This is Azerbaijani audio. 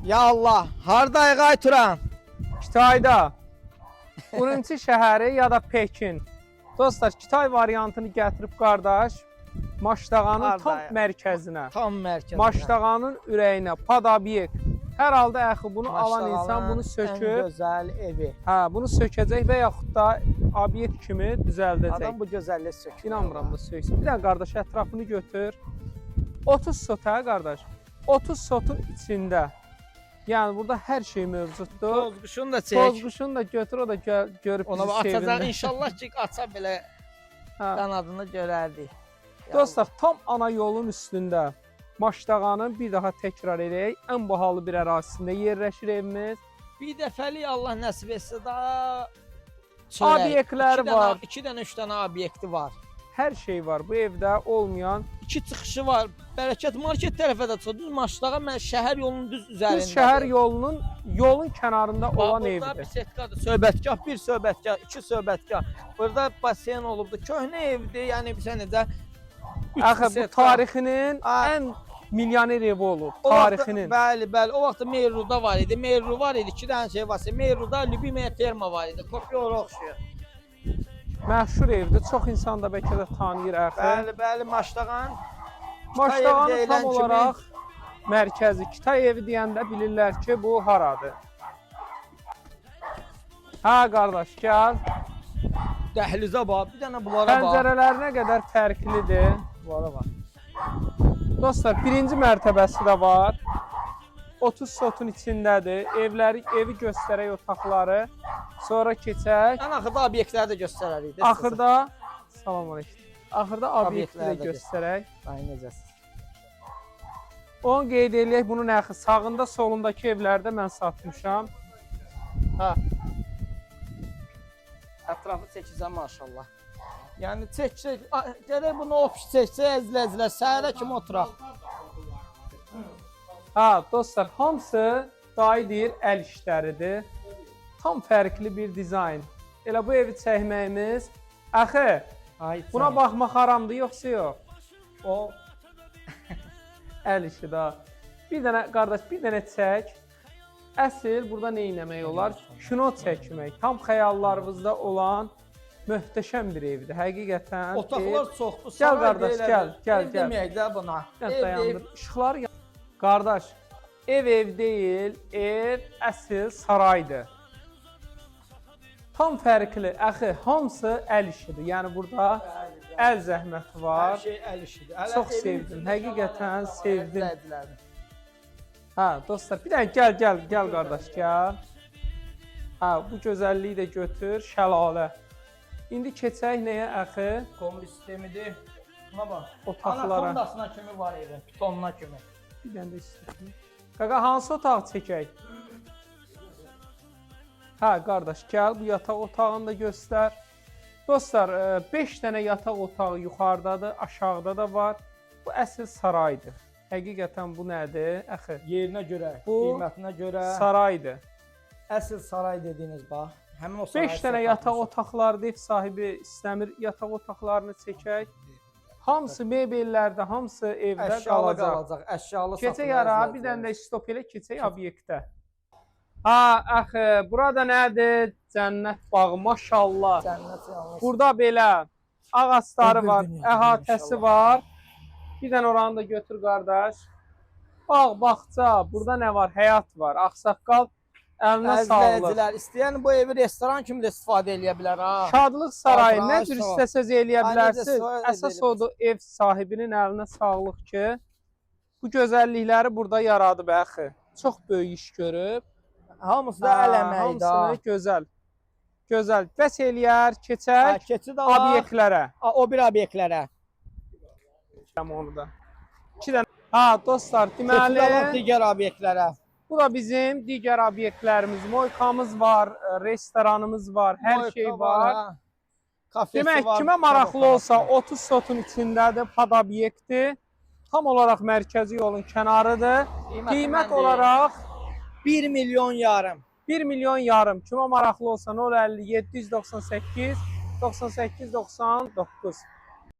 Ya Allah, hardayıq ay Turan? Kitayda. Urumçi şəhəri ya da Pekin. Dostlar, Kitay variantını gətirib qardaş Maşdağanın tam Hardayıq? mərkəzinə. Tam mərkəzinə. Maşdağanın ürəyinə, pad obyekt. Hər halda əxi bunu alan insan bunu Ən söküb, gözəl evi. hə, bunu sökəcək və yaxud da obyekt kimi düzəldəcək. Adam bu gözəlliyi sökür. İnanmıram da söksün. Bir dənə qardaş ətrafını götür. 30 sot hə qardaş. 30 sotun içində. Yəni burada hər şey mövcuddur. Tozquşunu da çək. Tozquşunu da götür, o da görüb Ona bizi bax, açacaq sevindi. inşallah ki, aça belə Hə. qanadını görərdik. Ya Dostlar, tam ana yolun üstündə Maşdağanın bir daha təkrar eləyək, ən bahalı bir ərazisində yerləşir evimiz. Allah. Bir dəfəlik Allah nəsib etsə daha çörək. Obyektləri İki dənə- var. İki dənə, üç dənə obyekti var. Hər şey var. Bu evdə olmayan İki çıxışı var. Bərəkət market tərəfə də çıxır. Düz Maşdağa mən şəhər yolunun düz üzərindədir. düz şəhər yolunun yolun kənarında Bax, olan burada evdir. bir setkadır. Söhbətgah, bir söhbətgah, iki söhbətgah. Burada basen olubdu. Köhnə evdir. Yəni bizə necə üç Axı bu setka. tarixinin Ha. ən milyoner evi olub. O vaxtı- Tarixinin. Bəli, bəli. O vaxt Meyruda var idi. Meyru var idi. İki dənə şey var. Meyruda Lübimiyə ferma var idi. Kopya ora oxşuyur. Məşhur evdir. Çox insan da bəlkə də tanıyır axı. Bəli, bəli, Maşdağan. Maşdağanın deyilən tam kimi- olaraq mərkəzi Kitay evi deyəndə bilirlər ki, bu haradır. Hə qardaş, gəl. Dəhlizə bax, bir dənə bunlara bax. Pəncərələrinə qədər fərqlidir. Bunlara bax. Dostlar, birinci mərtəbəsi də var. 30 sotun içindədir. Evləri, evi göstərək otaqları. Sonra keçək. Ən axırda obyektləri də göstərərik. də Axırda salam əleykum. Axırda obyekti də Obyektləri də göstərək. sizə. Ay necəsiz? Onu qeyd eləyək, bunun əxi sağında, solundakı evlərdə mən satmışam. Ha. Ətrafı çəkəcəm maşallah. Yəni çək, çək. Gərək bunu ofis çəksə, əzilə-əzilə səhərə kimi oturaq. Ha, dostlar, hamısı dayı deyir əl işləridir. Tam fərqli bir dizayn. Elə bu evi çəkməyimiz axı Ay, buna baxmaq haramdır yoxsa yox? O Əl işi da. Bir dənə qardaş, bir dənə çək. Əsl burada nə etmək olar? Kino çəkmək. Tam xəyallarınızda olan möhtəşəm bir evdir. Həqiqətən. otaqlar ev. çoxdur. Gəl saray qardaş, deyil, gəl, gəl, ev gəl. deməyək də buna. Bir dənə Ev dayandır. İşıqları Qardaş, ev ev deyil, ev əsl saraydır. Tam fərqli. Axı hamısı əl işidir. Yəni burada əl zəhməti Hər var. şey əl işidir. Hələ Çox evin sevdim, içində həqiqətən şalalar var, sevdim. əzizlərim. Hə, dostlar, bir dənə gəl, gəl, gəl qardaş, gəl. Hə, bu gözəlliyi də götür, şəlalə. İndi keçək nəyə axı? Kombi sistemidir. Buna bax. Otaqlara. Anakondasına kimi var evin, pitonuna kimi. Bir dənə də istəyirəm. Qaqa hansı otağı çəkək? Hə, qardaş, gəl bu yataq otağını da göstər. Dostlar, 5 dənə yataq otağı yuxarıdadır, aşağıda da var. Bu əsl saraydır. Həqiqətən bu nədir? Axı, Yerinə görə, Bu qiymətinə görə saraydır. əsl saray dediyiniz bax. Həmin o saray. 5 dənə yataq otaqları ev sahibi istəmir yataq otaqlarını çəkək. Hamısı mebellərdə, hamısı evdə əşyalı qalacaq. qalacaq. Əşyalı Keçək satılır, ara, əzizlər. bir dənə də stop elə keçək obyektə. Ha, axı, burada nədir? Cənnət bağı, maşallah. Cənnət yalnız. Burada belə ağacları O bir var, dünyadır, əhatəsi maşallah. var. Bir dənə oranı da götür qardaş. Bağ, bağça, burada nə var? Həyat var. Ağsaqqal əlinə sağlıq. Əzizləyicilər, istəyən bu evi restoran kimi də istifadə eləyə bilər ha. Şadlıq sarayı nə Azra, cür sağ ol. istəsəz eləyə Ay, necə bilərsiniz. istifadə Əsas edə odur ev sahibinin əlinə sağlıq ki, bu gözəllikləri burada yaradıb axı. Çox böyük iş görüb. Hamısı da əl Hə, əməyi də. Hamısını gözəl. Gözəl. Bəs eləyər, Ha, keçək keçid alaq. obyektlərə. O bir obyektlərə. Tamam onu da. İki dənə. Ha, dostlar, Keçid alaq deməli, digər obyektlərə. bu da bizim digər obyektlərimiz. Moykamız var, restoranımız var, hər Moyka şey var. ha. Kafesi Demək, var. kimə maraqlı olsa 30 sotun içindədir, pad obyekti. Tam olaraq mərkəzi yolun kənarıdır. Qiymət olaraq 1 milyon yarım. 1 milyon yarım. Kimə maraqlı olsa 050 798 98 99.